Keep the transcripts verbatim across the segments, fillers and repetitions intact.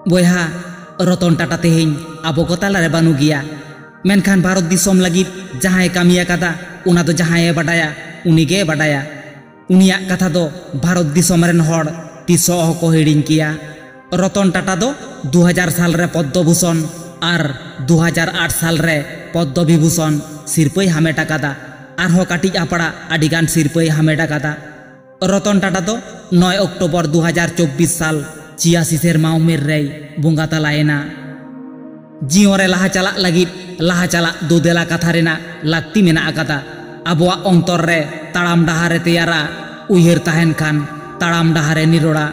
ᱵᱚᱭᱦᱟ, ᱨᱚᱛᱚᱱ ᱴᱟᱴᱟ ᱛᱮᱦᱮᱧ ᱟᱵᱚ ᱠᱚ ᱛᱟᱞᱟᱨᱮ ᱵᱟᱹᱱᱩᱜ ᱜᱮᱭᱟ᱾ ᱢᱮᱱᱠᱷᱟᱱ ᱵᱷᱟᱨᱚᱛ ᱫᱤᱥᱚᱢ ᱞᱟᱹᱜᱤᱫ ᱡᱟᱦᱟᱸᱭ ᱠᱟᱹᱢᱤ ᱟᱠᱟᱫᱟ, ᱚᱱᱟ ᱫᱚ ᱡᱟᱦᱟᱸᱭᱮ ᱵᱟᱰᱟᱭᱟ, ᱩᱱᱤᱜᱮ ᱵᱟᱰᱟᱭᱟ᱾ ᱩᱱᱤᱭᱟᱜ ᱠᱟᱛᱷᱟ ᱫᱚ ᱵᱷᱟᱨᱚᱛ ᱫᱤᱥᱚᱢ ᱨᱮᱱ ᱦᱚᱲ ᱛᱤᱥ ᱦᱚᱸ ᱚᱦᱚ ᱠᱚ ᱦᱤᱲᱤᱧ ᱠᱮᱭᱟ᱾ ᱨᱚᱛᱚᱱ ᱴᱟᱴᱟ ᱫᱚ ᱫᱩ ᱦᱟᱡᱟᱨ ᱥᱟᱞ ᱨᱮ ᱯᱚᱫᱽᱫᱚ ᱵᱷᱩᱥᱚᱱ ᱟᱨ ᱫᱩ ᱦᱟᱡᱟᱨ ᱟᱴ ᱥᱟᱞ ᱨᱮ ᱯᱚᱫᱽᱫᱚ ᱵᱤᱵᱷᱩᱥᱚᱱ ᱥᱤᱨᱯᱟᱹᱭ ᱦᱟᱢᱮᱴ ᱟᱠᱟᱫᱟ᱾ ᱟᱨᱦᱚᱸ ᱠᱟᱹᱴᱤᱡ ᱦᱟᱯᱲᱟ ᱟᱹᱰᱤᱜᱟᱱ ᱥᱤᱨᱯᱟᱹᱭ ᱦᱟᱢᱮᱴ ᱟᱠᱟᱫᱟ᱾ ᱨᱚᱛᱚᱱ ᱴᱟᱴᱟ ᱫᱚ ᱱᱚᱭ ᱚᱠᱴᱳᱵᱚᱨ ᱫᱩ ᱦᱟᱡᱟᱨ ᱪᱚᱵᱵᱤᱥ ᱥᱟᱞ ᱪᱷᱤᱭᱟᱥᱤ ᱥᱮᱨᱢᱟ ᱩᱢᱮᱨ ᱨᱮᱭ ᱵᱚᱸᱜᱟ ᱛᱟᱞᱟᱭᱮᱱᱟ᱾ ᱡᱤᱭᱚᱱ ᱨᱮ ᱞᱟᱦᱟ ᱪᱟᱞᱟᱜ ᱞᱟᱹᱜᱤᱫ ᱞᱟᱦᱟ ᱪᱟᱞᱟᱜ ᱫᱩ ᱫᱮᱞᱟ ᱠᱟᱛᱷᱟ ᱨᱮᱱᱟᱜ ᱞᱟᱹᱠᱛᱤ ᱢᱮᱱᱟᱜ ᱟᱠᱟᱫᱟ᱾ ᱟᱵᱚᱣᱟᱜ ᱚᱱᱛᱚᱨ ᱨᱮ ᱛᱟᱲᱟᱢ ᱰᱟᱦᱟᱨ ᱮ ᱛᱮᱭᱟᱨᱟ, ᱩᱭᱦᱟᱹᱨ ᱛᱟᱦᱮᱱ ᱠᱷᱟᱱ ᱛᱟᱲᱟᱢ ᱰᱟᱦᱟᱨ ᱮ ᱱᱤᱨᱚᱲᱟ᱾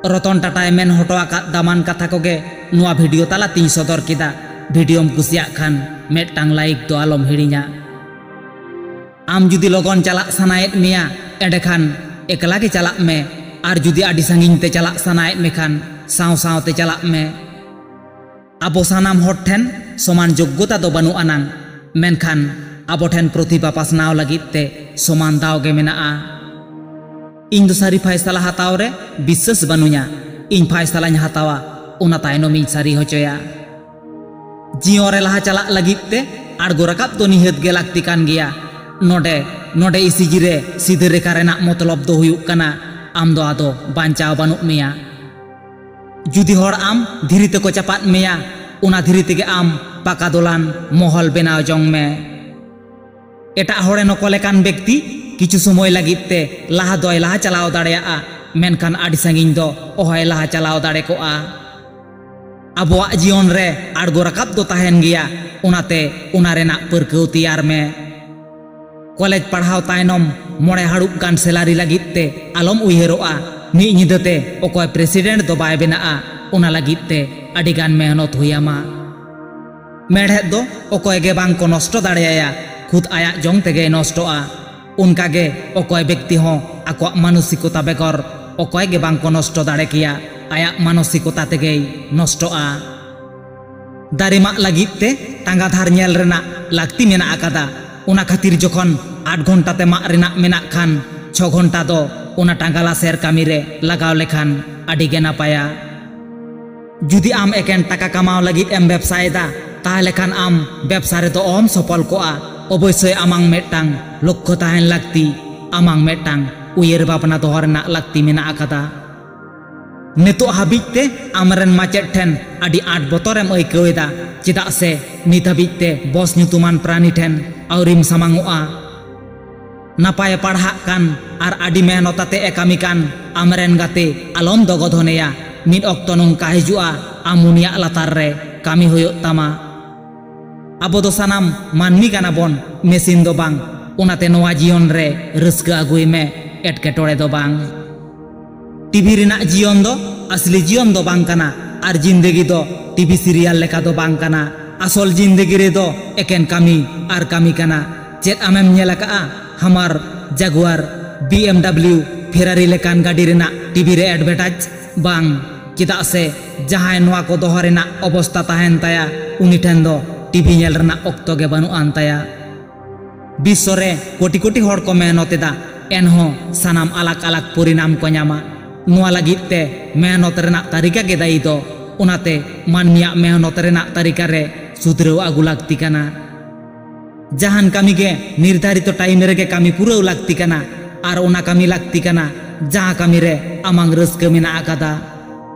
ᱨᱚᱛᱚᱱ ᱴᱟᱴᱟᱭ ᱢᱮᱱ ᱦᱚᱴᱚ ᱟᱠᱟᱫ ᱫᱟᱢᱟᱱ ᱠᱟᱛᱷᱟ ᱠᱚᱜᱮ ᱱᱚᱣᱟ ᱵᱷᱤᱰᱤᱭᱳ ᱛᱟᱞᱟ ᱛᱤᱧ ᱥᱚᱫᱚᱨ ᱠᱮᱫᱟ᱾ ᱵᱷᱤᱰᱤᱭᱳᱢ ᱠᱩᱥᱤᱭᱟᱜ ᱠᱷᱟᱱ ᱢᱤᱫᱴᱟᱝ ᱞᱟᱭᱤᱠ ᱫᱚ ᱟᱞᱚᱢ ᱦᱤᱲᱤᱧᱟ᱾ ᱟᱢ ᱡᱩᱫᱤ ᱞᱚᱜᱚᱱ ᱪᱟᱞᱟᱜ ᱥᱟᱱᱟᱭᱮᱫ ᱢᱮᱭᱟ, ᱮᱸᱰᱮᱠᱷᱟᱱ ᱮᱠᱞᱟ ᱜᱮ ᱪᱟᱞᱟᱜ ᱢᱮ᱾ ᱟᱨ ᱡᱩᱫᱤ ᱟᱹᱰᱤ ᱥᱟᱺᱜᱤᱧ ᱛᱮ ᱪᱟᱞᱟᱜ ᱥᱟᱱᱟᱭᱮᱫ ᱢᱮᱠᱷᱟᱱ, ᱥᱟᱶ ᱥᱟᱶᱛᱮ ᱪᱟᱞᱟᱜ ᱢᱮ᱾ ᱟᱵᱚ ᱥᱟᱱᱟᱢ ᱦᱚᱲ ᱴᱷᱮᱱ ᱥᱚᱢᱟᱱ ᱡᱳᱜᱽᱜᱚᱛᱟ ᱫᱚ ᱵᱟᱹᱱᱩᱜ ᱟᱱᱟᱝ, ᱢᱮᱱᱠᱷᱟᱱ ᱟᱵᱚ ᱴᱷᱮᱱ ᱯᱨᱚᱛᱤᱵᱷᱟ ᱯᱟᱥᱱᱟᱣ ᱞᱟᱹᱜᱤᱫ ᱛᱮ ᱥᱚᱢᱟᱱ ᱫᱟᱣ ᱜᱮ ᱢᱮᱱᱟᱜᱼᱟ᱾ ᱤᱧ ᱫᱚ ᱥᱟᱹᱨᱤ ᱯᱷᱟᱭᱥᱟᱞᱟ ᱦᱟᱛᱟᱣ ᱨᱮ ᱵᱤᱥᱥᱟᱹᱥ ᱵᱟᱹᱱᱩᱧᱟ᱾ ᱤᱧ ᱯᱷᱟᱭᱥᱟᱞᱟᱧ ᱦᱟᱛᱟᱣᱟ, ᱚᱱᱟ ᱛᱟᱭᱱᱚᱢ ᱤᱧ ᱥᱟᱹᱨᱤ ᱦᱚᱪᱚᱭᱟ᱾ ᱡᱤᱭᱚᱱ ᱨᱮ ᱞᱟᱦᱟ ᱪᱟᱞᱟᱜ ᱞᱟᱹᱜᱤᱫ ᱛᱮ ᱟᱬᱜᱚ ᱨᱟᱠᱟᱵ ᱫᱚ ᱱᱤᱦᱟᱹᱛ ᱜᱮ ᱞᱟᱹᱠᱛᱤ ᱠᱟᱱ ᱜᱮᱭᱟ᱾ ᱱᱚᱰᱮ, ᱱᱚᱰᱮ ᱤᱥᱤᱡᱤ ᱨᱮ ᱥᱤᱫᱷᱟᱹ ᱨᱮᱠᱷᱟ ᱨᱮᱱᱟᱜ ᱢᱚᱛᱞᱚᱵ ᱫᱚ ᱦᱩᱭᱩᱜ ᱠᱟᱱᱟ, ᱟᱢ ᱫᱚ ᱟᱫᱚ ᱵᱟᱧᱪᱟᱣ ᱵᱟᱹᱱᱩᱜ ᱢᱮᱭᱟ᱾ ᱡᱩᱫᱤ ᱦᱚᱲ ᱟᱢ ᱫᱷᱤᱨᱤ ᱛᱮᱠᱚ ᱪᱟᱯᱟᱫ ᱢᱮᱭᱟ, ᱚᱱᱟ ᱫᱷᱤᱨᱤ ᱛᱮᱜᱮ ᱟᱢ ᱯᱟᱠᱟ ᱫᱚᱞᱟᱱ ᱢᱚᱦᱚᱞ ᱵᱮᱱᱟᱣ ᱡᱚᱝ ᱢᱮ᱾ ᱮᱴᱟᱜ ᱦᱚᱲᱮ ᱱᱚᱠᱚᱞᱮ ᱠᱟᱱ ᱵᱮᱠᱛᱤ ᱠᱤᱪᱷᱩ ᱥᱚᱢᱚᱭ ᱞᱟᱹᱜᱤᱫ ᱛᱮ ᱞᱟᱦᱟ ᱫᱚᱭ ᱞᱟᱦᱟ ᱪᱟᱞᱟᱣ ᱫᱟᱲᱮᱭᱟᱜᱼᱟ, ᱢᱮᱱᱠᱷᱟᱱ ᱟᱹᱰᱤ ᱥᱟᱺᱜᱤᱧ ᱫᱚ ᱚᱦᱚᱭ ᱞᱟᱦᱟ ᱪᱟᱞᱟᱣ ᱫᱟᱲᱮ ᱠᱚᱜᱼᱟ᱾ ᱟᱵᱚᱣᱟᱜ ᱡᱤᱭᱚᱱ ᱨᱮ ᱟᱬᱜᱚ ᱨᱟᱠᱟᱵ ᱫᱚ ᱛᱟᱦᱮᱱ ᱜᱮᱭᱟ, ᱚᱱᱟᱛᱮ ᱚᱱᱟ ᱨᱮᱱᱟᱜ ᱯᱟᱹᱨᱠᱟᱹᱣ ᱛᱮᱭᱟᱨ ᱢᱮ᱾ ᱠᱚᱞᱮᱡᱽ ᱯᱟᱲᱦᱟᱣ ᱛᱟᱭᱱᱚᱢ ᱢᱚᱬᱮ ᱦᱟᱹᱲᱩᱵ ᱜᱟᱱ ᱥᱮᱞᱟᱨᱤ ᱞᱟᱹᱜᱤᱫ ᱛᱮ ᱟᱞᱚᱢ ᱩᱭᱦᱟᱹᱨᱚᱜᱼᱟ᱾ ᱢᱤᱫ ᱧᱤᱫᱟᱹ ᱛᱮ ᱚᱠᱚᱭ ᱯᱨᱮᱥᱤᱰᱮᱱᱴ ᱫᱚ ᱵᱟᱭ ᱵᱮᱱᱟᱜᱼᱟ, ᱚᱱᱟ ᱞᱟᱹᱜᱤᱫ ᱛᱮ ᱟᱹᱰᱤ ᱜᱟᱱ ᱢᱮᱦᱱᱚᱛ ᱦᱩᱭ ᱟᱢᱟ᱾ ᱢᱮᱲᱦᱮᱫ ᱫᱚ ᱚᱠᱚᱭ ᱜᱮ ᱵᱟᱝ ᱠᱚ ᱱᱚᱥᱴᱚ ᱫᱟᱲᱮᱭᱟᱭᱟ, ᱠᱷᱩᱫ ᱟᱭᱟᱜ ᱡᱚᱝ ᱛᱮᱜᱮᱭ ᱱᱚᱥᱴᱚᱜᱼᱟ᱾ ᱚᱱᱠᱟ ᱜᱮ ᱚᱠᱚᱭ ᱵᱮᱠᱛᱤ ᱦᱚᱸ ᱟᱠᱚᱣᱟᱜ ᱢᱟᱱᱚᱥᱤᱠᱚᱛᱟ ᱵᱮᱜᱚᱨ ᱚᱠᱚᱭ ᱜᱮ ᱵᱟᱝ ᱠᱚ ᱱᱚᱥᱴᱚ ᱫᱟᱲᱮ ᱠᱮᱭᱟ, ᱟᱭᱟᱜ ᱢᱟᱱᱚᱥᱤᱠᱚᱛᱟ ᱛᱮᱜᱮᱭ ᱱᱚᱥᱴᱚᱜᱼᱟ᱾ ᱫᱟᱨᱮ ᱢᱟᱜ ᱞᱟᱹᱜᱤᱫ ᱛᱮ ᱴᱟᱸᱜᱟ ᱫᱷᱟᱨ ᱧᱮᱞ ᱨᱮᱱᱟᱜ ᱞᱟᱹᱠᱛᱤ ᱢᱮᱱᱟᱜ ᱟᱠᱟᱫᱟ᱾ ᱚᱱᱟ ᱠᱷᱟᱹᱛᱤᱨ ᱡᱚᱠᱷᱚᱱ ᱟᱴ ᱜᱷᱚᱱᱴᱟ ᱛᱮ ᱢᱟᱜ ᱨᱮᱱᱟᱜ ᱢᱮᱱᱟᱜ ᱠᱷᱟᱱ, ᱪᱷᱚ ᱜᱷᱚᱱᱴᱟ ᱫᱚ ᱚᱱᱟ ᱴᱟᱸᱜᱟ ᱞᱟᱥᱮᱨ ᱠᱟᱹᱢᱤ ᱨᱮ ᱞᱟᱜᱟᱣ ᱞᱮᱠᱷᱟᱱ ᱟᱹᱰᱤ ᱜᱮ ᱱᱟᱯᱟᱭᱟ᱾ ᱡᱩᱫᱤ ᱟᱢ ᱮᱠᱮᱱ ᱴᱟᱠᱟ ᱠᱟᱢᱟᱣ ᱞᱟᱹᱜᱤᱫ ᱮᱢ ᱵᱮᱵᱥᱟᱭᱮᱫᱟ, ᱛᱟᱦᱞᱮ ᱠᱷᱟᱱ ᱟᱢ ᱵᱮᱵᱥᱟ ᱨᱮᱫᱚ ᱚᱦᱚᱢ ᱥᱚᱯᱷᱚᱞ ᱠᱚᱜᱼᱟ᱾ ᱚᱵᱚᱥᱥᱳᱭ ᱟᱢᱟᱝ ᱢᱤᱫᱴᱟᱝ ᱞᱚᱠᱠᱷᱚ ᱛᱟᱦᱮᱱ ᱞᱟᱹᱠᱛᱤ, ᱟᱢᱟᱝ ᱢᱤᱫᱴᱟᱝ ᱩᱭᱦᱟᱹᱨ ᱵᱷᱟᱵᱽᱱᱟ ᱫᱚᱦᱚ ᱨᱮᱱᱟᱜ ᱞᱟᱹᱠᱛᱤ ᱢᱮᱱᱟᱜ ᱟᱠᱟᱫᱟ᱾ ᱱᱤᱛᱚᱜ ᱦᱟᱹᱵᱤᱡ ᱛᱮ ᱟᱢᱨᱮᱱ ᱢᱟᱪᱮᱫ ᱴᱷᱮᱱ ᱟᱹᱰᱤ ᱟᱸᱴ ᱵᱚᱛᱚᱨᱮᱢ ᱟᱹᱭᱠᱟᱹᱣ ᱮᱫᱟ, ᱪᱮᱫᱟᱜ ᱥᱮ ᱱᱤᱛ ᱦᱟᱹᱵᱤᱡ ᱛᱮ ᱵᱚᱥ ᱧᱩᱛᱩᱢᱟᱱ ᱯᱨᱟᱱᱤ ᱴᱷᱮᱱ ᱟᱹᱣᱨᱤᱢ ᱥᱟᱢᱟᱝᱚᱜᱼᱟ᱾ ᱱᱟᱯᱟᱭᱮ ᱯᱟᱲᱦᱟᱜ ᱠᱟᱱ ᱟᱨ ᱟᱹᱰᱤ ᱢᱮᱦᱱᱚᱛ ᱟᱛᱮ ᱮ ᱠᱟᱹᱢᱤ ᱠᱟᱱ ᱟᱢᱨᱮᱱ ᱜᱟᱛᱮ ᱟᱞᱚᱢ ᱫᱚᱜᱚᱫᱷᱚᱱᱮᱭᱟ᱾ ᱢᱤᱫ ᱚᱠᱛᱚ ᱱᱚᱝᱠᱟ ᱦᱤᱡᱩᱜᱼᱟ, ᱟᱢ ᱩᱱᱤᱭᱟᱜ ᱞᱟᱛᱟᱨ ᱨᱮ ᱠᱟᱹᱢᱤ ᱦᱩᱭᱩᱜ ᱛᱟᱢᱟ᱾ ᱟᱵᱚ ᱫᱚ ᱥᱟᱱᱟᱢ ᱢᱟᱹᱱᱢᱤ ᱠᱟᱱᱟ ᱵᱚᱱ, ᱢᱮᱥᱤᱱ ᱫᱚ ᱵᱟᱝ᱾ ᱚᱱᱟᱛᱮ ᱱᱚᱣᱟ ᱡᱤᱭᱚᱱ ᱨᱮ ᱨᱟᱹᱥᱠᱟᱹ ᱟᱹᱜᱩᱭ ᱢᱮ, ᱮᱴᱠᱮᱴᱚᱬᱮ ᱫᱚ ᱵᱟᱝ᱾ ᱴᱤᱵᱷᱤ ᱨᱮᱱᱟᱜ ᱡᱤᱭᱚᱱ ᱫᱚ ᱟᱥᱞᱤ ᱡᱤᱭᱚᱱ ᱫᱚ ᱵᱟᱝ ᱠᱟᱱᱟ, ᱟᱨ ᱡᱤᱱᱫᱮᱜᱤ ᱫᱚ ᱴᱤᱵᱷᱤ ᱥᱤᱨᱤᱭᱟᱞ ᱞᱮᱠᱟ ᱫᱚ ᱵᱟᱝ ᱠᱟᱱᱟ᱾ ᱟᱥᱚᱞ ᱡᱤᱱᱫᱮᱜᱤ ᱨᱮᱫᱚ ᱮᱠᱮᱱ ᱠᱟᱹᱢᱤ ᱟᱨ ᱠᱟᱹᱢᱤ ᱠᱟᱱᱟ᱾ ᱪᱮᱫ ᱟᱢᱮᱢ ᱧᱮᱞ ᱟᱠᱟᱫᱼᱟ ᱦᱟᱢᱟᱨ, ᱡᱟᱜᱩᱣᱟᱨ, ᱵᱤ ᱮᱢ ᱰᱟᱵᱽᱞᱤᱭᱩ, ᱯᱷᱮᱨᱟᱨᱤ ᱞᱮᱠᱟᱱ ᱜᱟᱹᱰᱤ ᱨᱮᱱᱟᱜ ᱴᱤᱵᱷᱤ ᱨᱮ ᱮᱰᱵᱷᱮᱴᱟᱡᱽ? ᱵᱟᱝ, ᱪᱮᱫᱟᱜ ᱥᱮ ᱡᱟᱦᱟᱸᱭ ᱱᱚᱣᱟ ᱠᱚ ᱫᱚᱦᱚ ᱨᱮᱱᱟᱜ ᱚᱵᱚᱥᱛᱟ ᱛᱟᱦᱮᱱ ᱛᱟᱭᱟ, ᱩᱱᱤ ᱴᱷᱮᱱ ᱫᱚ ᱴᱤᱵᱷᱤ ᱧᱮᱞ ᱨᱮᱱᱟᱜ ᱚᱠᱛᱚ ᱜᱮ ᱵᱟᱹᱱᱩᱜ ᱟᱱ ᱛᱟᱭᱟ᱾ ᱵᱤᱥᱥᱚ ᱨᱮ ᱠᱳᱴᱤ ᱠᱳᱴᱤ ᱦᱚᱲ ᱠᱚ ᱢᱮᱦᱱᱚᱛ ᱮᱫᱟ, ᱮᱱᱦᱚᱸ ᱥᱟᱱᱟᱢ ᱟᱞᱟᱜᱽ ᱟᱞᱟᱜᱽ ᱯᱚᱨᱤᱱᱟᱢ ᱠᱚ ᱧᱟᱢᱟ᱾ ᱱᱚᱣᱟ ᱞᱟᱹᱜᱤᱫ ᱛᱮ ᱢᱮᱦᱱᱚᱛ ᱨᱮᱱᱟᱜ ᱛᱟᱹᱨᱤᱠᱟ ᱜᱮ ᱫᱟᱭᱤ ᱫᱚ᱾ ᱚᱱᱟᱛᱮ ᱢᱟᱹᱱᱢᱤᱭᱟᱜ ᱢᱮᱦᱱᱚᱛ ᱨᱮᱱᱟᱜ ᱛᱟᱹᱨᱤᱠᱟ ᱨᱮ ᱥᱩᱫᱷᱨᱟᱹᱣ ᱟᱹᱜᱩ ᱞᱟᱹᱠᱛᱤ ᱠᱟᱱᱟ᱾ ᱡᱟᱦᱟᱱ ᱠᱟᱹᱢᱤ ᱜᱮ ᱱᱤᱨᱫᱷᱟᱨᱤᱛᱚ ᱴᱟᱭᱤᱢ ᱨᱮᱜᱮ ᱠᱟᱹᱢᱤ ᱯᱩᱨᱟᱹᱣ ᱞᱟᱹᱠᱛᱤ ᱠᱟᱱᱟ, ᱟᱨ ᱚᱱᱟ ᱠᱟᱹᱢᱤ ᱞᱟᱹᱠᱛᱤ ᱠᱟᱱᱟ ᱡᱟᱦᱟᱸ ᱠᱟᱹᱢᱤ ᱨᱮ ᱟᱢᱟᱝ ᱨᱟᱹᱥᱠᱟᱹ ᱢᱮᱱᱟᱜ ᱟᱠᱟᱫᱟ᱾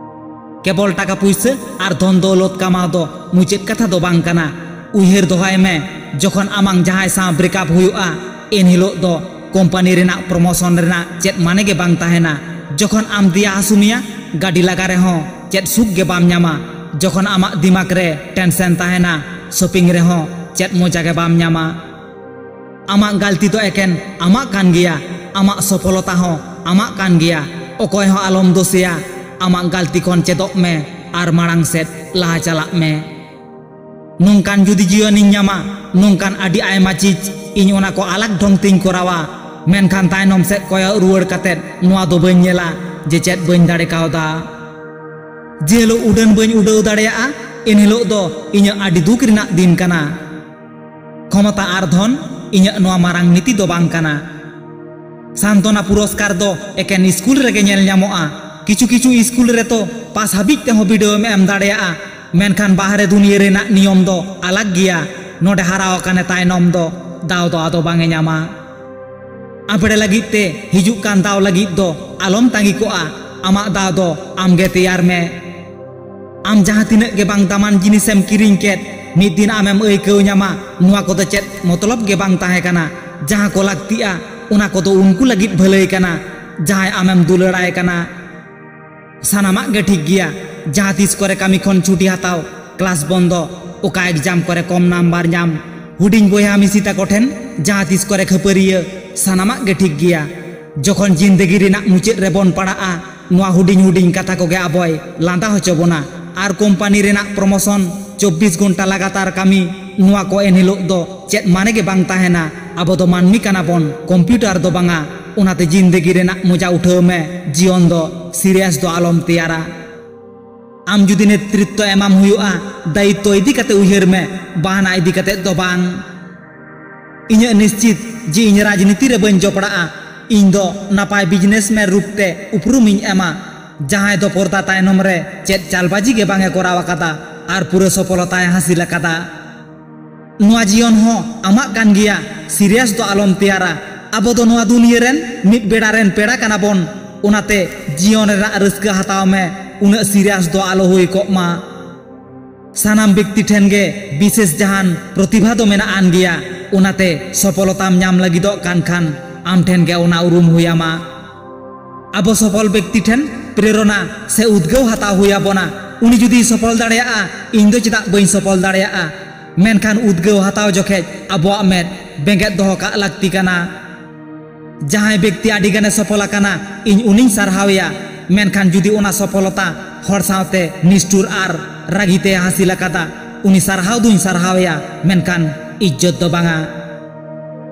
ᱠᱮᱵᱚᱞ ᱴᱟᱠᱟ ᱯᱩᱭᱥᱟᱹ ᱟᱨ ᱫᱷᱚᱱ ᱫᱚᱣᱞᱚᱛ ᱠᱟᱢᱟᱣ ᱫᱚ ᱢᱩᱪᱟᱹᱫ ᱠᱟᱛᱷᱟ ᱫᱚ ᱵᱟᱝ ᱠᱟᱱᱟ᱾ ᱩᱭᱦᱟᱹᱨ ᱫᱚᱦᱚᱭ ᱢᱮ, ᱡᱚᱠᱷᱚᱱ ᱟᱢᱟᱝ ᱡᱟᱦᱟᱸᱭ ᱥᱟᱶ ᱵᱨᱮᱠᱟᱯ ᱦᱩᱭᱩᱜᱼᱟ, ᱮᱱ ᱦᱤᱞᱳᱜ ᱫᱚ ᱠᱳᱢᱯᱟᱱᱤ ᱨᱮᱱᱟᱜ ᱯᱨᱚᱢᱳᱥᱚᱱ ᱨᱮᱱᱟᱜ ᱪᱮᱫ ᱢᱟᱱᱮ ᱜᱮ ᱵᱟᱝ ᱛᱟᱦᱮᱱᱟ᱾ ᱡᱚᱠᱷᱚᱱ ᱟᱢ ᱫᱮᱭᱟ ᱦᱟᱹᱥᱩ ᱢᱮᱭᱟ, ᱜᱟᱹᱰᱤ ᱞᱟᱜᱟ ᱨᱮᱦᱚᱸ ᱪᱮᱫ ᱥᱩᱠ ᱜᱮ ᱵᱟᱢ ᱧᱟᱢᱟ᱾ ᱡᱚᱠᱷᱚᱱ ᱟᱢᱟᱜ ᱫᱤᱢᱟᱜᱽ ᱨᱮ ᱴᱮᱱᱥᱮᱱ ᱛᱟᱦᱮᱱᱟ, ᱥᱚᱯᱤᱝ ᱨᱮᱦᱚᱸ ᱪᱮᱫ ᱢᱚᱡᱟ ᱜᱮ ᱵᱟᱢ ᱧᱟᱢᱟ᱾ ᱟᱢᱟᱜ ᱜᱟᱹᱞᱛᱤ ᱫᱚ ᱮᱠᱮᱱ ᱟᱢᱟᱜ ᱠᱟᱱ ᱜᱮᱭᱟ, ᱟᱢᱟᱜ ᱥᱚᱯᱷᱚᱞᱚᱛᱟ ᱦᱚᱸ ᱟᱢᱟᱜ ᱠᱟᱱ ᱜᱮᱭᱟ᱾ ᱚᱠᱚᱭ ᱦᱚᱸ ᱟᱞᱚᱢ ᱫᱳᱥᱮᱭᱟ, ᱟᱢᱟᱜ ᱜᱟᱹᱞᱛᱤ ᱠᱷᱚᱱ ᱪᱮᱫᱚᱜ ᱢᱮ ᱟᱨ ᱢᱟᱲᱟᱝ ᱥᱮᱫ ᱞᱟᱦᱟ ᱪᱟᱞᱟᱜ ᱢᱮ᱾ ᱱᱚᱝᱠᱟᱱ ᱡᱩᱫᱤ ᱡᱤᱭᱚᱱᱤᱧ ᱧᱟᱢᱟ, ᱱᱚᱝᱠᱟᱱ ᱟᱹᱰᱤ ᱟᱭᱢᱟ ᱪᱤᱡᱽ ᱤᱧ ᱚᱱᱟ ᱠᱚ ᱟᱞᱟᱜᱽ ᱰᱷᱚᱝ ᱛᱤᱧ ᱠᱚᱨᱟᱣᱟ, ᱢᱮᱱᱠᱷᱟᱱ ᱛᱟᱭᱱᱚᱢ ᱥᱮᱫ ᱠᱚᱭᱚᱜ ᱨᱩᱣᱟᱹᱲ ᱠᱟᱛᱮᱫ ᱱᱚᱣᱟ ᱫᱚ ᱵᱟᱹᱧ ᱧᱮᱞᱟ ᱡᱮ ᱪᱮᱫ ᱵᱟᱹᱧ ᱫᱟᱲᱮ ᱠᱟᱣᱫᱟ᱾ ᱡᱮ ᱦᱤᱞᱳᱜ ᱩᱰᱟᱹᱱ ᱵᱟᱹᱧ ᱩᱰᱟᱹᱣ ᱫᱟᱲᱮᱭᱟᱜᱼᱟ, ᱮᱱ ᱦᱤᱞᱳᱜ ᱫᱚ ᱤᱧᱟᱹᱜ ᱟᱹᱰᱤ ᱫᱩᱠ ᱨᱮᱱᱟᱜ ᱫᱤᱱ ᱠᱟᱱᱟ᱾ ᱠᱷᱚᱢᱚᱛᱟ ᱟᱨ ᱫᱷᱚᱱ ᱤᱧᱟᱹᱜ ᱱᱚᱣᱟ ᱢᱟᱨᱟᱝ ᱱᱤᱛᱤ ᱫᱚ ᱵᱟᱝ ᱠᱟᱱᱟ᱾ ᱥᱟᱱᱛᱚᱱᱟ ᱯᱩᱨᱚᱥᱠᱟᱨ ᱫᱚ ᱮᱠᱮᱱ ᱥᱠᱩᱞ ᱨᱮᱜᱮ ᱧᱮᱞ ᱧᱟᱢᱚᱜᱼᱟ᱾ ᱠᱤᱪᱷᱩ ᱠᱤᱪᱷᱩ ᱥᱠᱩᱞ ᱨᱮᱛᱚ ᱯᱟᱥ ᱦᱟᱹᱵᱤᱡ ᱛᱮᱦᱚᱸ ᱵᱤᱰᱟᱹᱣ ᱮᱢ ᱮᱢ ᱫᱟᱲᱮᱭᱟᱜᱼᱟ, ᱢᱮᱱᱠᱷᱟᱱ ᱵᱟᱦᱨᱮ ᱫᱩᱱᱤᱭᱟᱹ ᱨᱮᱱᱟᱜ ᱱᱤᱭᱚᱢ ᱫᱚ ᱟᱞᱟᱜᱽ ᱜᱮᱭᱟ᱾ ᱱᱚᱰᱮ ᱦᱟᱨᱟ ᱟᱠᱟᱱᱮ ᱛᱟᱭᱱᱚᱢ ᱫᱚ ᱫᱟᱣ ᱫᱚ ᱟᱫᱚ ᱵᱟᱝ ᱮ ᱧᱟᱢᱟ᱾ ᱟᱯᱲᱮ ᱞᱟᱹᱜᱤᱫ ᱛᱮ ᱦᱤᱡᱩᱜ ᱠᱟᱱ ᱫᱟᱣ ᱞᱟᱹᱜᱤᱫ ᱫᱚ ᱟᱞᱚᱢ ᱛᱟᱺᱜᱤ ᱠᱚᱜᱼᱟ, ᱟᱢᱟᱜ ᱫᱟᱣ ᱫᱚ ᱟᱢ ᱜᱮ ᱛᱮᱭᱟᱨ ᱢᱮ᱾ ᱟᱢ ᱡᱟᱦᱟᱸ ᱛᱤᱱᱟᱹᱜ ᱜᱮ ᱵᱟᱝ ᱫᱟᱢᱟᱱ ᱡᱤᱱᱤᱥ ᱮᱢ ᱠᱤᱨᱤᱧ ᱠᱮᱫ, ᱢᱤᱫ ᱫᱤᱱ ᱟᱢᱮᱢ ᱟᱹᱭᱠᱟᱹᱣ ᱧᱟᱢᱟ, ᱱᱚᱣᱟ ᱠᱚᱫᱚ ᱪᱮᱫ ᱢᱚᱛᱞᱚᱵ ᱜᱮ ᱵᱟᱝ ᱛᱟᱦᱮᱸ ᱠᱟᱱᱟ᱾ ᱡᱟᱦᱟᱸ ᱠᱚ ᱞᱟᱹᱠᱛᱤᱜᱼᱟ, ᱚᱱᱟ ᱠᱚᱫᱚ ᱩᱱᱠᱩ ᱞᱟᱹᱜᱤᱫ ᱵᱷᱟᱹᱞᱟᱹᱭ ᱠᱟᱱᱟ, ᱡᱟᱦᱟᱸᱭ ᱟᱢᱮᱢ ᱫᱩᱞᱟᱹᱲᱟᱭ ᱠᱟᱱᱟ᱾ ᱥᱟᱱᱟᱢᱟᱜ ᱜᱮ ᱴᱷᱤᱠ ᱜᱮᱭᱟ, ᱡᱟᱦᱟᱸ ᱛᱤᱥ ᱠᱚᱨᱮ ᱠᱟᱹᱢᱤ ᱠᱷᱚᱱ ᱪᱷᱩᱴᱤ ᱦᱟᱛᱟᱣ, ᱠᱞᱟᱥ ᱵᱚᱱᱫᱚ, ᱚᱠᱟ ᱮᱠᱡᱟᱢ ᱠᱚᱨᱮ ᱠᱚᱢ ᱱᱟᱢᱵᱟᱨ ᱧᱟᱢ, ᱦᱩᱰᱤᱧ ᱵᱚᱭᱦᱟ ᱢᱤᱥᱤ ᱛᱟᱠᱚ ᱴᱷᱮᱱ ᱡᱟᱦᱟᱸ ᱛᱤᱥ ᱠᱚᱨᱮ ᱠᱷᱟᱹᱯᱟᱹᱨᱤᱭᱟᱹ, ᱥᱟᱱᱟᱢᱟᱜ ᱜᱮ ᱴᱷᱤᱠ ᱜᱮᱭᱟ᱾ ᱡᱚᱠᱷᱚᱱ ᱡᱤᱱᱫᱮᱜᱤ ᱨᱮᱱᱟᱜ ᱢᱩᱪᱟᱹᱫ ᱨᱮᱵᱚᱱ ᱯᱟᱲᱟᱜᱼᱟ, ᱱᱚᱣᱟ ᱦᱩᱰᱤᱧ ᱦᱩᱰᱤᱧ ᱠᱟᱛᱷᱟ ᱠᱚᱜᱮ ᱟᱵᱚᱭ ᱞᱟᱸᱫᱟ ᱦᱚᱪᱚ ᱵᱚᱱᱟ᱾ ᱟᱨ ᱠᱳᱢᱯᱟᱱᱤ ᱨᱮᱱᱟᱜ ᱯᱨᱚᱢᱳᱥᱚᱱ, ᱪᱚᱵᱵᱤᱥ ᱜᱷᱚᱱᱴᱟ ᱞᱟᱜᱟᱛᱟᱨ ᱠᱟᱹᱢᱤ, ᱱᱚᱣᱟ ᱠᱚ ᱮᱱ ᱦᱤᱞᱳᱜ ᱫᱚ ᱪᱮᱫ ᱢᱟᱱᱮ ᱜᱮ ᱵᱟᱝ ᱛᱟᱦᱮᱱᱟ᱾ ᱟᱵᱚ ᱫᱚ ᱢᱟᱹᱱᱢᱤ ᱠᱟᱱᱟ ᱵᱚᱱ, ᱠᱚᱢᱯᱤᱭᱩᱴᱟᱨ ᱫᱚ ᱵᱟᱝᱟ᱾ ᱚᱱᱟᱛᱮ ᱡᱤᱱᱫᱮᱜᱤ ᱨᱮᱱᱟᱜ ᱢᱚᱡᱟ ᱩᱴᱷᱟᱹᱣ ᱢᱮ, ᱡᱤᱭᱚᱱ ᱫᱚ ᱥᱤᱨᱤᱭᱟᱥ ᱫᱚ ᱟᱞᱚᱢ ᱛᱮᱭᱟᱨᱟ᱾ ᱟᱢ ᱡᱩᱫᱤ ᱱᱮᱛᱨᱤᱛᱛᱚ ᱮᱢᱟᱢ ᱦᱩᱭᱩᱜᱼᱟ, ᱫᱟᱭᱤᱛᱛᱚ ᱤᱫᱤ ᱠᱟᱛᱮ ᱩᱭᱦᱟᱹᱨ ᱢᱮ, ᱵᱟᱦᱟᱱᱟ ᱤᱫᱤ ᱠᱟᱛᱮ ᱫᱚ ᱵᱟᱝ᱾ ᱤᱧᱟᱹᱜ ᱱᱤᱥᱪᱤᱛ ᱡᱮ ᱤᱧ ᱨᱟᱡᱽᱱᱤᱛᱤ ᱨᱮ ᱵᱟᱹᱧ ᱡᱚᱯᱲᱟᱜᱼᱟ᱾ ᱤᱧ ᱫᱚ ᱱᱟᱯᱟᱭ ᱵᱤᱡᱽᱱᱮᱥᱢᱮᱱ ᱨᱩᱯ ᱛᱮ ᱩᱯᱨᱩᱢᱤᱧ ᱮᱢᱟ, ᱡᱟᱦᱟᱸᱭ ᱫᱚ ᱯᱚᱨᱫᱟ ᱛᱟᱭᱱᱚᱢ ᱨᱮ ᱪᱮᱫ ᱪᱟᱞᱵᱟᱡᱤ ᱜᱮ ᱵᱟᱝ ᱮ ᱠᱚᱨᱟᱣ ᱟᱠᱟᱫᱟ ᱟᱨ ᱯᱩᱨᱟᱹ ᱥᱚᱯᱷᱚᱞᱚᱛᱟᱭ ᱦᱟᱹᱥᱤᱞ ᱟᱠᱟᱫᱟ᱾ ᱱᱚᱣᱟ ᱡᱤᱭᱚᱱ ᱦᱚᱸ ᱟᱢᱟᱜ ᱠᱟᱱ ᱜᱮᱭᱟ, ᱥᱤᱨᱤᱭᱟᱥ ᱫᱚ ᱟᱞᱚᱢ ᱛᱮᱭᱟᱨᱟ᱾ ᱟᱵᱚ ᱫᱚ ᱱᱚᱣᱟ ᱫᱩᱱᱤᱭᱟᱹ ᱨᱮᱱ ᱢᱤᱫ ᱵᱮᱲᱟ ᱨᱮᱱ ᱯᱮᱲᱟ ᱠᱟᱱᱟ ᱵᱚᱱ, ᱚᱱᱟᱛᱮ ᱡᱤᱭᱚᱱ ᱨᱮᱱᱟᱜ ᱨᱟᱹᱥᱠᱟᱹ ᱦᱟᱛᱟᱣ ᱢᱮ, ᱩᱱᱟᱹᱜ ᱥᱤᱨᱤᱭᱟᱥ ᱫᱚ ᱟᱞᱚ ᱦᱩᱭ ᱠᱚᱜ ᱢᱟ᱾ ᱥᱟᱱᱟᱢ ᱵᱮᱠᱛᱤ ᱴᱷᱮᱱ ᱜᱮ ᱵᱤᱥᱮᱥ ᱡᱟᱦᱟᱱ ᱯᱨᱚᱛᱤᱵᱷᱟ ᱫᱚ ᱢᱮᱱᱟᱜ ᱟᱱ ᱜᱮᱭᱟ, ᱚᱱᱟᱛᱮ ᱥᱚᱯᱷᱚᱞᱚᱛᱟᱢ ᱧᱟᱢ ᱞᱟᱹᱜᱤᱫᱚᱜ ᱠᱟᱱ ᱠᱷᱟᱱ ᱟᱢ ᱴᱷᱮᱱ ᱜᱮ ᱚᱱᱟ ᱩᱨᱩᱢ ᱦᱩᱭ ᱟᱢᱟ᱾ ᱟᱵᱚ ᱥᱚᱯᱷᱚᱞ ᱵᱮᱠᱛᱤ ᱴᱷᱮᱱ ᱯᱨᱮᱨᱚᱱᱟ ᱥᱮ ᱩᱫᱽᱜᱟᱹᱣ ᱦᱟᱛᱟᱣ ᱦᱩᱭ ᱟᱵᱚᱱᱟ᱾ ᱩᱱᱤ ᱡᱩᱫᱤᱭ ᱥᱚᱯᱷᱚᱞ ᱫᱟᱲᱮᱭᱟᱜᱼᱟ, ᱤᱧ ᱫᱚ ᱪᱮᱫᱟᱜ ᱵᱟᱹᱧ ᱥᱚᱯᱷᱚᱞ ᱫᱟᱲᱮᱭᱟᱜᱼᱟ? ᱢᱮᱱᱠᱷᱟᱱ ᱩᱫᱽᱜᱟᱹᱣ ᱦᱟᱛᱟᱣ ᱡᱚᱠᱷᱮᱡ ᱟᱵᱚᱣᱟᱜ ᱢᱮᱫ ᱵᱮᱸᱜᱮᱫ ᱫᱚᱦᱚ ᱠᱟᱜ ᱞᱟᱹᱠᱛᱤ ᱠᱟᱱᱟ᱾ ᱡᱟᱦᱟᱸᱭ ᱵᱮᱠᱛᱤ ᱟᱹᱰᱤ ᱜᱟᱱᱮ ᱥᱚᱯᱷᱚᱞ ᱟᱠᱟᱱᱟ, ᱤᱧ ᱩᱱᱤᱧ ᱥᱟᱨᱦᱟᱣᱮᱭᱟ, ᱢᱮᱱᱠᱷᱟᱱ ᱡᱩᱫᱤ ᱚᱱᱟ ᱥᱚᱯᱷᱚᱞᱚᱛᱟ ᱦᱚᱲ ᱥᱟᱶᱛᱮ ᱱᱤᱥᱴᱷᱩᱨ ᱟᱨ ᱨᱟᱹᱜᱤ ᱛᱮ ᱦᱟᱹᱥᱤᱞ ᱟᱠᱟᱫᱟ, ᱩᱱᱤ ᱥᱟᱨᱦᱟᱣ ᱫᱩᱧ ᱥᱟᱨᱦᱟᱣᱮᱭᱟ, ᱢᱮᱱᱠᱷᱟᱱ ᱤᱡᱽᱡᱚᱛ ᱫᱚ ᱵᱟᱝᱟ᱾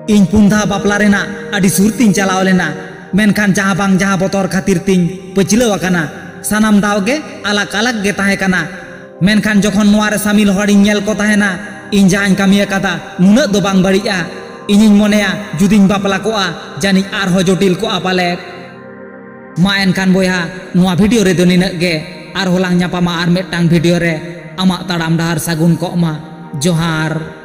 ᱤᱧ ᱯᱩᱱ ᱫᱷᱟᱣ ᱵᱟᱯᱞᱟ ᱨᱮᱱᱟᱜ ᱟᱹᱰᱤ ᱥᱩᱨ ᱛᱤᱧ ᱪᱟᱞᱟᱣ ᱞᱮᱱᱟ, ᱢᱮᱱᱠᱷᱟᱱ ᱡᱟᱦᱟᱸ ᱵᱟᱝ ᱡᱟᱦᱟᱸ ᱵᱚᱛᱚᱨ ᱠᱷᱟᱹᱛᱤᱨ ᱛᱤᱧ ᱯᱟᱹᱪᱷᱞᱟᱹᱣ ᱟᱠᱟᱱᱟ᱾ ᱥᱟᱱᱟᱢ ᱫᱟᱣ ᱜᱮ ᱟᱞᱟᱜᱽ ᱟᱞᱟᱜᱽ ᱜᱮ ᱛᱟᱦᱮᱸ ᱠᱟᱱᱟ, ᱢᱮᱱᱠᱷᱟᱱ ᱡᱚᱠᱷᱚᱱ ᱱᱚᱣᱟ ᱨᱮ ᱥᱟᱢᱤᱞ ᱦᱚᱲᱤᱧ ᱧᱮᱞ ᱠᱚ ᱛᱟᱦᱮᱱᱟ, ᱤᱧ ᱡᱟᱦᱟᱸᱧ ᱠᱟᱹᱢᱤ ᱟᱠᱟᱫᱟ ᱱᱩᱱᱟᱹᱜ ᱫᱚ ᱵᱟᱝ ᱵᱟᱹᱲᱤᱡᱼᱟ᱾ ᱤᱧᱤᱧ ᱢᱚᱱᱮᱭᱟ, ᱡᱩᱫᱤᱧ ᱵᱟᱯᱞᱟ ᱠᱚᱜᱼᱟ, ᱡᱟᱹᱱᱤᱡ ᱟᱨᱦᱚᱸ ᱡᱚᱴᱤᱞ ᱠᱚᱜᱼᱟ ᱯᱟᱞᱮᱫ᱾ ᱢᱟ ᱮᱱᱠᱷᱟᱱ ᱵᱚᱭᱦᱟ, ᱱᱚᱣᱟ video ᱨᱮᱫᱚ ᱱᱤᱱᱟᱹᱜ ᱜᱮ᱾ ᱟᱨᱦᱚᱸ ᱞᱟᱝ ᱧᱟᱯᱟᱢᱟ ᱟᱨ ᱢᱤᱫᱴᱟᱝ video ᱨᱮ᱾ ᱟᱢᱟᱜ ᱛᱟᱲᱟᱢ ᱰᱟᱦᱟᱨ ᱥᱟᱹᱜᱩᱱ ᱠᱚᱜ ᱢᱟ᱾ ᱡᱚᱦᱟᱨ᱾